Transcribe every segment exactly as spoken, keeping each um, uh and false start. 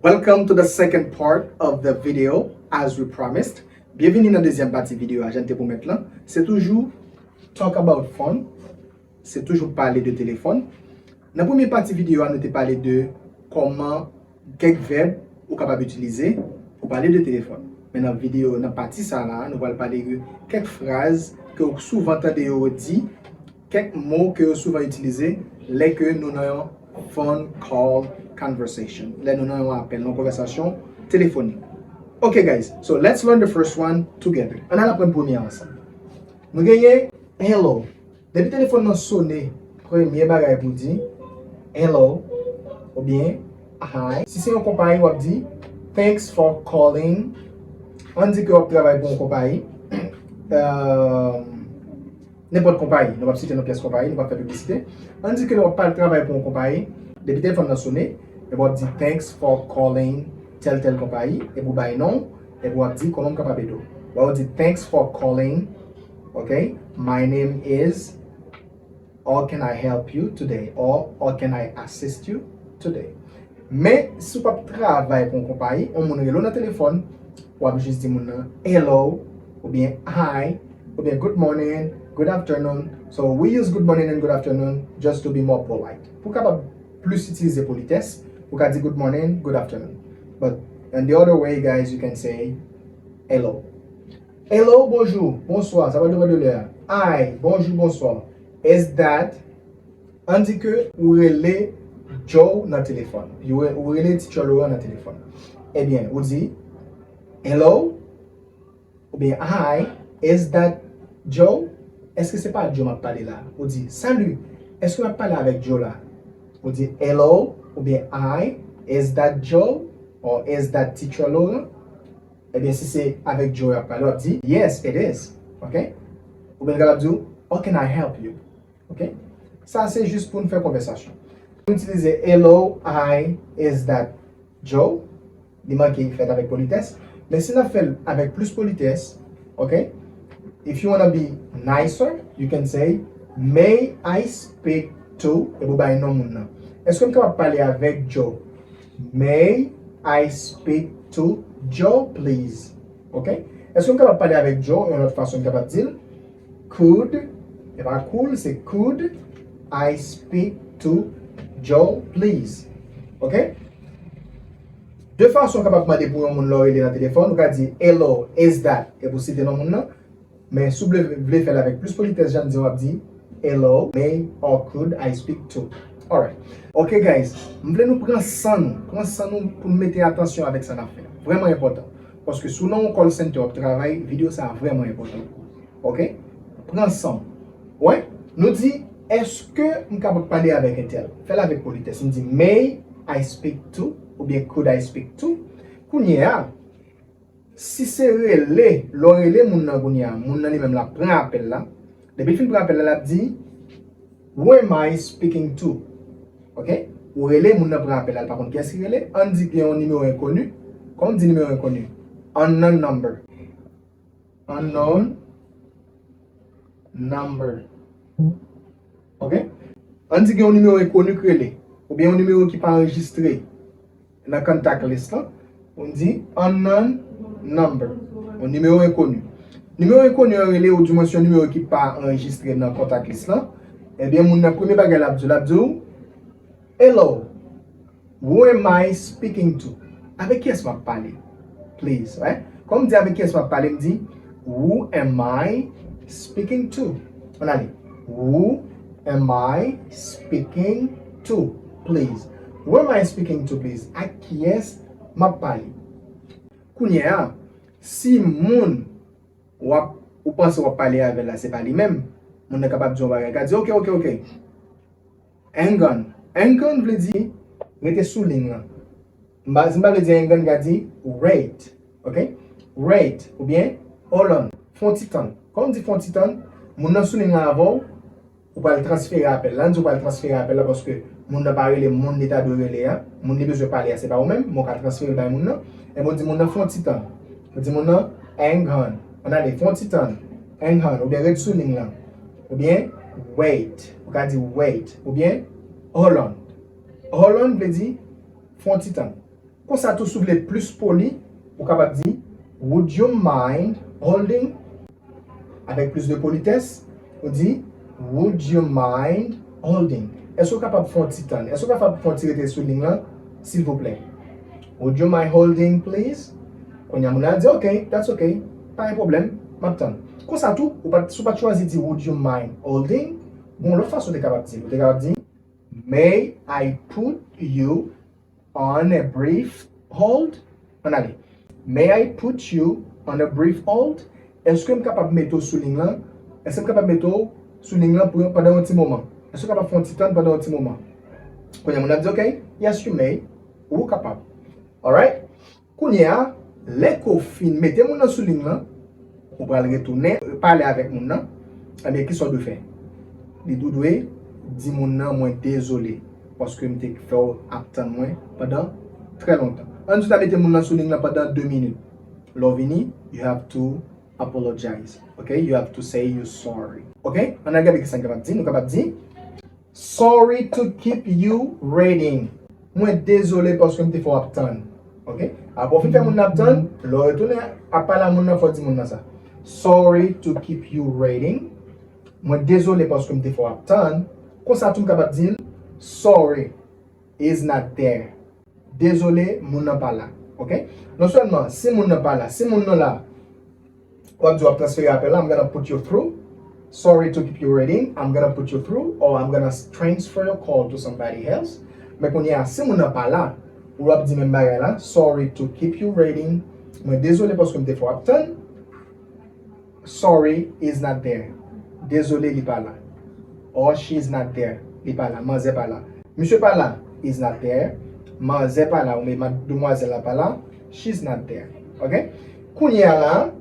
Welcome to the second part of the video, as we promised. Byenvini nan dezyèm pati videyo a, jan n te pwomèt lan. Se toujou talk about phone, se toujou pale de telefòn. Nan premye pati videyo a, nou te pale de kòman kèk vèb ou kapab itilize pou pale de telefòn. Men nan videyo, nan pati sa la, nou pral pale de kèk fraz ke w souvan tande yo di, kèk mo ke yo souvan itilize lè ke nou nan yon phone call conversation, lè nou nan yon apèl, yon konvèsasyon telefonik. Ok, guys, so let's learn the first one together. Ann al aprann premye a ansanm. Nou genyen hello. Depi telefòn nan sone, premye bagay pou di, hello, oubyen hi. Si se yon konpayi, w ap di, thanks for calling. Ann di ke w ap travay pou yon konpayi. Euh, nenpòt konpayi, nou p ap site non pyès konpayi, nou p ap fè piblisite. Ann di ke w ap travay pou yon konpayi, depi telefòn nan sone, epi w ap di, thanks for calling tèl tèl konpayi, epi w bay non, epi w ap di, kòman m kapab ede w? W ap di, thanks for calling, ok? My name is, how can I help you today? Or, how can I assist you today? Men, si w p ap travay pou yon konpayi, yon moun rele w nan telefòn, w ap jis di moun nan, hello, oubyen hi, oubyen good morning, good afternoon. So, we use good morning and good afternoon just to be more polite. Pou w kapab plis itilize politès, ou ka di good morning, good afternoon. But in the other way, guys, you can say hello. Hello, bonjou, bonswa, sa va depann de lè a. Hi, bonjou, bonswa. Is that, ann di ke ou rele Joe nan telefòn. Ou re-, ou rele Teacher Laurent nan telefòn. Ebyen, ou di, hello, oubyen hi, is that Joe? Èske se pa Joe m ap pale la? Ou di, salut, èske m ap pale avèk Joe la? Ou di, hello, oubyen hi, is that Joe? Or is that Teacher Laurent? Ebyen, si se avèk Joe y ap pale, w ap di, yes, it is. Ok? Oubyen l kapab di w, how can I help you? Ok? Sa se jis pou n fè konvèsasyon. Pou n itilize hello, hi, is that Joe? Li manke fèt avèk politès. Men si n ap fè l avèk plis politès, ok? If you wanna be nicer, you can say, may I speak to, epi w bay non moun nan. Èske m kapab pale avèk Joe? May I speak to Joe, please? Ok? Èske m kapab pale avèk Joe? Yon lòt fason m kapab di l, could, e pa could, se could I speak to Joe, please? Ok? De fason w kapab mande pou yon moun lè w rele nan telefòn, ou ka di, hello, is that, epi w site non moun nan. Men si w vle, vle fè l avèk plis politès, jan m di, w ap di, hello, may or could I speak to? Alright. Ok, guys, m vle nou pran san nou, pran san nou pou n mete atansyon avèk sa n ap fè. Vrèman enpòtan. Paske si w nan yon call center w ap travay, videyo sa a vrèman enpòtan. Ok? Pran san w. Wè, nou di, èske m kapab pale avèk entèl? Fè l avèk politès. M di, may I speak to? Oubyen could I speak to? Kounye a, si se rele, lè w rele moun nan kounye a, moun nan li menm l ap pran apèl la. Depi l fin pran apèl la, l ap di, who am I speaking to? Ok? Ou rele, moun nan pran apèl la, l pa konn kiyès ki rele. Ann di gen yon nimewo enkoni. Kòman m di nimewo enkoni? Unknown number. Unknown number. Ok? Ann di gen yon nimewo enkoni k rele, oubyen yon nimewo ki pa anrejistre nan contact list lan, ou di unknown number, yon nimewo enkoni. Nimewo enkoni an rele, oudimwens yon nimewo ki pa anrejistre nan contact list lan, ebyen, moun nan premye bagay l ap di w, l ap di w, hello, who am I speaking to? Avèk kiyès m ap pale? Please, right? Kòm m di avèk kiyès m ap pale, m di, who am I speaking to? Ann ale. Who am I speaking to, please? Who am I speaking to, please? Ak kiyès m ap pale? Kounye a, si moun w ap, ou panse w ap pale avè l la, se pa li menm, moun nan kapab di yon bagay, ka di, ok, ok, ok. Hang on. Hang on vle di rete sou liy lan. M pa, si m pa vle di hang on, m ka di wait. Ok? Wait. Oubyen hold on. Fè yon ti tann. Kòm di fè yon ti tann, moun nan sou liy lan avè w, ou pral transfere apèl la. Ann di w pral transfere apèl la paske moun nan pa rele moun li ta dwe rele a. Moun li bezwen pale a, se pa ou menm, men w ka transfere l bay moun nan. Epi w di moun nan fè yon ti tann. Ou di moun nan hang on. Ann ale, fè yon ti tann. Hang on. Oubyen ret sou liy lan. Oubyen wait. Ou ka di wait. Oubyen hold on. Hold on vle di fè yon ti tann. Konsa tou, si w vle plis poli, ou kapab di, "Would you mind holding?" Avèk plis de politès, ou di, "Would you mind holding?" Èske w kapab fè yon ti tann? Èske w kapab fè yon ti rete sou liy lan, silvouplè? "Would you mind holding, please?" Kounye a, moun nan di, "Ok, that's ok. Pa gen pwoblèm, m ap tann." Konsa tou, ou pa t, si w pa t chwazi di, "Would you mind holding?" Gon lòt fason w te kapab di l. Ou te kapab di, "May I put you on a brief hold?" Ann ale. "May I put you on a brief hold?" Èske m kapab mete w sou liy lan? Èske m kapab mete w sou liy lan pou, pandan yon ti moman? Èske w kapab fè yon ti tann pandan yon ti moman? Kounye a, moun ap di, "Ok, yes, you may." Ou kapab. Alright? Kounye a, lè ke w fin mete moun nan sou liy lan, ou pral retounen pale avèk moun nan, ebyen, kisa w dwe fè? Li, ou dwe di moun nan, "Mwen dezole, paske m te fè w ap tann mwen pandan trè lontan." Ann di w ta mete moun nan sou liy lan pandan de minit. Lè w vini, you have to apologize. Ok? You have to say you sorry. Ok? Ann al gade kisa n kapab di. Nou kapab di, "Sorry to keep you waiting." Mwen dezole paske m te fè w ap tann. Ok? Apre w fin fè moun nan ap tann, lè w retounen ap pale a moun nan, fò w di moun nan sa. "Sorry to keep you waiting." Mwen dezole paske m te fè w ap tann. Konsa tou m kapab di l, "Sorry, is not there." Dezole, moun nan pa la. Ok? Non sèlman, si moun nan pa la, si moun nan la, w ap di w ap transfere apèl la, "I'm gonna put you through." "Sorry to keep you waiting, I'm gonna put you through," or, "I'm gonna transfer your call to somebody else." Men kounye a, si moun nan pa la, ou ap di menm bagay la, "Sorry to keep you waiting." Mwen dezole paske m te fè w ap tann. "Sorry, is not there." Dezole, li pa la. Or, "She is not there." Li pa la. Manzè pa la. Misye pa la. "Is not there." Manzè pa la. Oubyen madmwazèl la pa la. "She's not there." Ok? Kounye a la,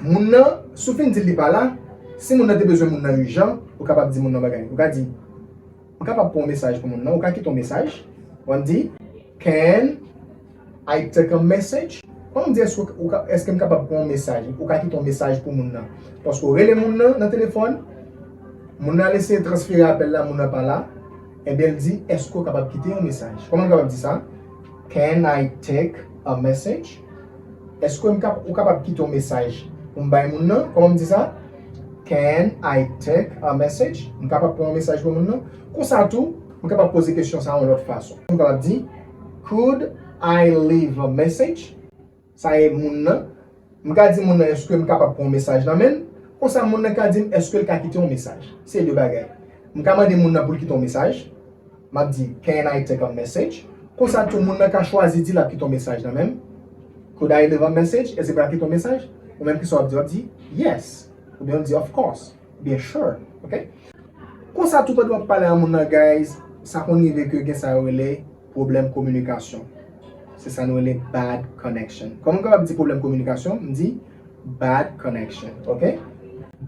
moun nan, si w fin di l li pa la, si moun nan te bezwen moun nan ijan, ou kapab di moun nan bagay. Ou ka di, "M kapab pran yon mesaj pou moun nan?" Ou ka kite yon mesaj. W ap di, "Can I take a message?" Kòman m di, "Èske ou ka, èske m kapab pran yon mesaj?" Ou ka kite yon mesaj pou moun nan. Paske w rele moun nan nan telefòn, moun nan al eseye transfere apèl la, moun nan pa la, ebyen, l di, "Èske w kapab kite yon mesaj?" Kòman l kapab di sa? "Can I take a message?" Èske m kap-, ou kapab kite yon mesaj pou m bay moun nan? Kòman m di sa? "Can I take a message?" M kapab pran yon mesaj pou moun nan? Konsa tou, m kapab poze kesyon sa a yon lòt fason. M kapab di, "Could I leave a message?" Sa e moun nan. M ka di moun nan, "Èske m kapab pran yon mesaj nan men l?" Konsa, moun nan ka di m, èske l ka kite yon mesaj. Se de bagay. M ka mande moun nan pou l kite yon mesaj. M ap di, "Can I take a message?" Konsa tou, moun nan ka chwazi di l ap kite yon mesaj nan men m. "Could I leave a message?" Èske m ka kite yon mesaj? Ou menm, kisa w ap di? W ap di, "Yes." Oubyen w di, "Of course." Oubyen, "Sure." Ok? Konsa tou, pandan w ap pale a moun nan, guys, sa konn rive ke gen sa yo rele pwoblèm kominikasyon. Se sa nou rele bad connection. Kòman m kapab di pwoblèm kominikasyon? M di bad connection, ok?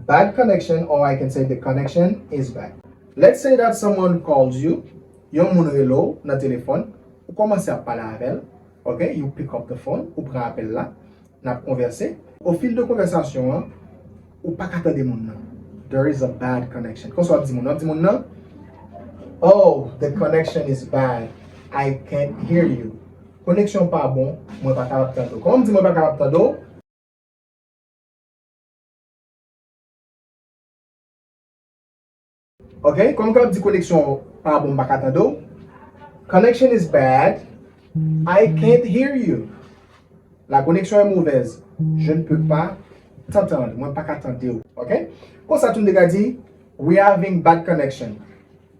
Bad connection, or I can say the connection is bad. Let's say that someone calls you, yon moun rele w nan telefòn, ou kòmanse ap pale avè l, ok? You pick up the phone, ou pran apèl la. N ap konvèse. Au fil de konvèsasyon an, ou pa ka tande moun nan. There is a bad connection. Konsa w ap di moun nan, w ap di moun nan, "Oh, the connection is bad. I can't hear you." Koneksyon pa bon, mwen pa kapab tande w. Kòman m di mwen pa kapab tande w? Ok, kòman m kapab di koneksyon pa bon, m pa ka tande w? Connection is bad. I can't hear you. La connexion est mauvaise. Je ne peux pas t'entendre. Mwen pa ka tande w. Ok? Konsa tou m te ka di, "We having bad connection."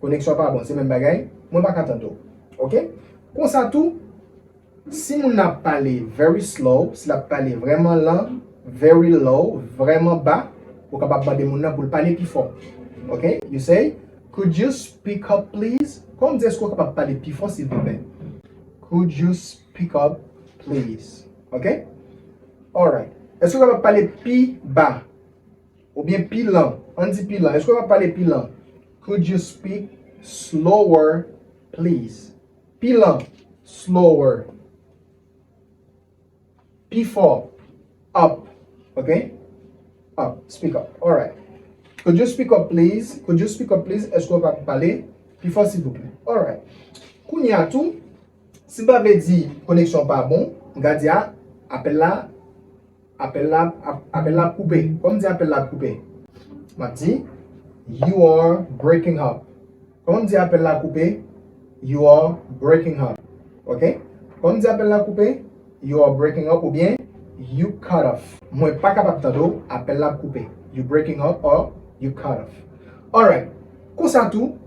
Koneksyon pa bon, se menm bagay. Mwen pa ka tande w. Ok? Konsa tou, si moun nan ap pale very slow, si l ap pale vrèman lan, very low, vrèman ba, ou kapab mande moun nan pou l pale pi fò. Ok? You say, "Could you speak up, please?" Kòman m di, èske w kapab pale pi fò, silvouplè? "Could you speak up, please?" Ok? Alright. Èske w kapab pale pi ba? Oubyen pi lan? Ann di pi lan. Èske w kapab pale pi lan? "Could you speak slower, please?" Pi lan, slower. Pi fò, up. Ok? Up. Speak up. Alright. Could you speak up, please? Could you speak up, please? Èske w kapab pale pi fò, silvouplè? Alright. Kounye a tou, Si m pa vle di koneksyon pa bon, m ka di a, apèl la, apèl la, ap- apèl la ap koupe. Kòman m di apèl la ap koupe? M ap di, you are breaking up. Kòman m di apèl la koupe? You are breaking up. Ok? Kòman m di apèl la koupe? You are breaking up oubyen you cut off. Mwen pa kapab tande w, apèl la ap koupe. You breaking up or you cut off. Alright. Konsa tou,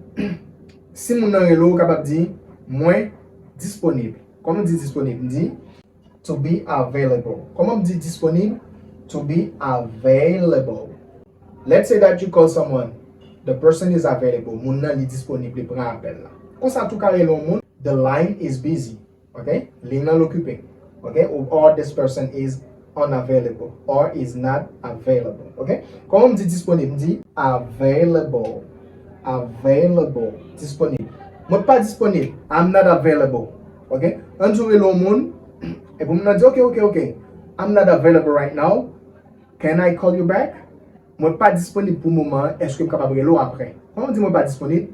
si moun nan rele w, ou kapab di, mwen disponib. Kòman m di disponib? M di to be available. Kòman m di disponib? To be available. Let's say that you call someone. The person is available. Moun nan li disponib, li pran apèl la. Konsa tou ka rele yon moun, the line is busy. Ok? Liy nan okipe. Ok? Ou- Or this person is unavailable or is not available. Ok? Kòman m di disponib? M di available. Available. Disponib. Mwen pa disponib. I'm not available. Ok? Ann di w rele yon moun, epi moun nan di, ok, ok, ok. I'm not available right now. Can I call you back? Mwen pa disponib pou moman an, èske m kapab rele w apre? Kòman w di mwen pa disponib?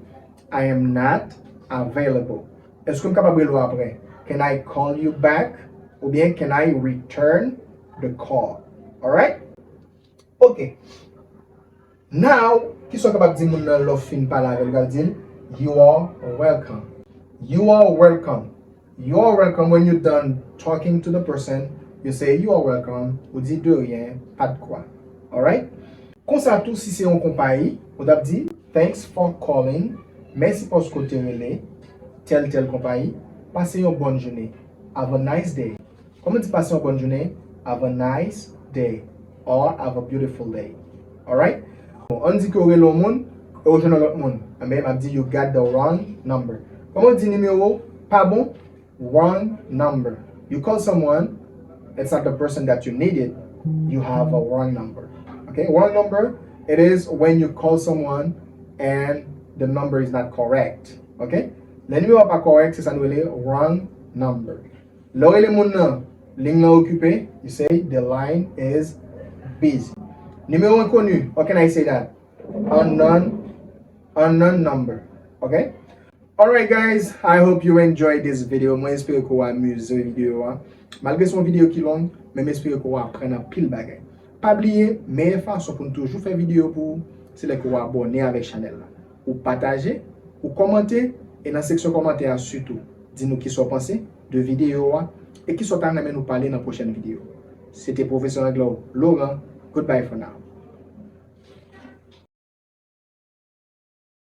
I am not available. Èske m kapab rele w apre? Can I call you back? Oubyen can I return the call? Alright? Ok. Now, kisa w kapab di moun nan lè w fin pale avè l? Ou kapab di l, you are welcome. You are welcome. You are welcome when you done talking to the person. You say, you are welcome. Ou di de rien, pas de quoi. Alright? Konsa tou, si se yon konpayi, ou t ap di, thanks for calling. Mèsi paske w te rele tèl tèl konpayi. Pase yon bòn jounen. Have a nice day. Kòman di pase yon bòn jounen? Have a nice day. Or have a beautiful day. Alright? Bon, ann di ke w rele yon moun, e w jwenn yon lòt moun. Enben, m ap di, you got the wrong number. Kòman w di nimewo pa bon? Wrong number. You call someone, it's not the person that you needed. You have a wrong number. Okay? Wrong number, it is when you call someone and the number is not correct. Okay? Lè nimewo a pa kòrèk, se sa nou rele wrong number. Lè w rele moun nan, liy nan okipe, you say the line is busy. Nimewo enkoni, how can I say that? Unknown, unknown number. Okay? Alright guys, I hope you enjoyed this video. Mwen espere ke w amize videyo a. Malgre se yon videyo ki long, men m espere ke w aprann anpil bagay. Pa bliye, meyè fason pou n toujou fè videyo pou ou, se lè ke w abòne avèk chanèl la. Ou pataje, ou kòmante, e nan seksyon kòmantè a sitou, di nou kisa w panse de videyo a e kisa w ta renmen nou pale nan pwochèn videyo. Se te pwofesè anglè w, Laurent. Goodbye for now.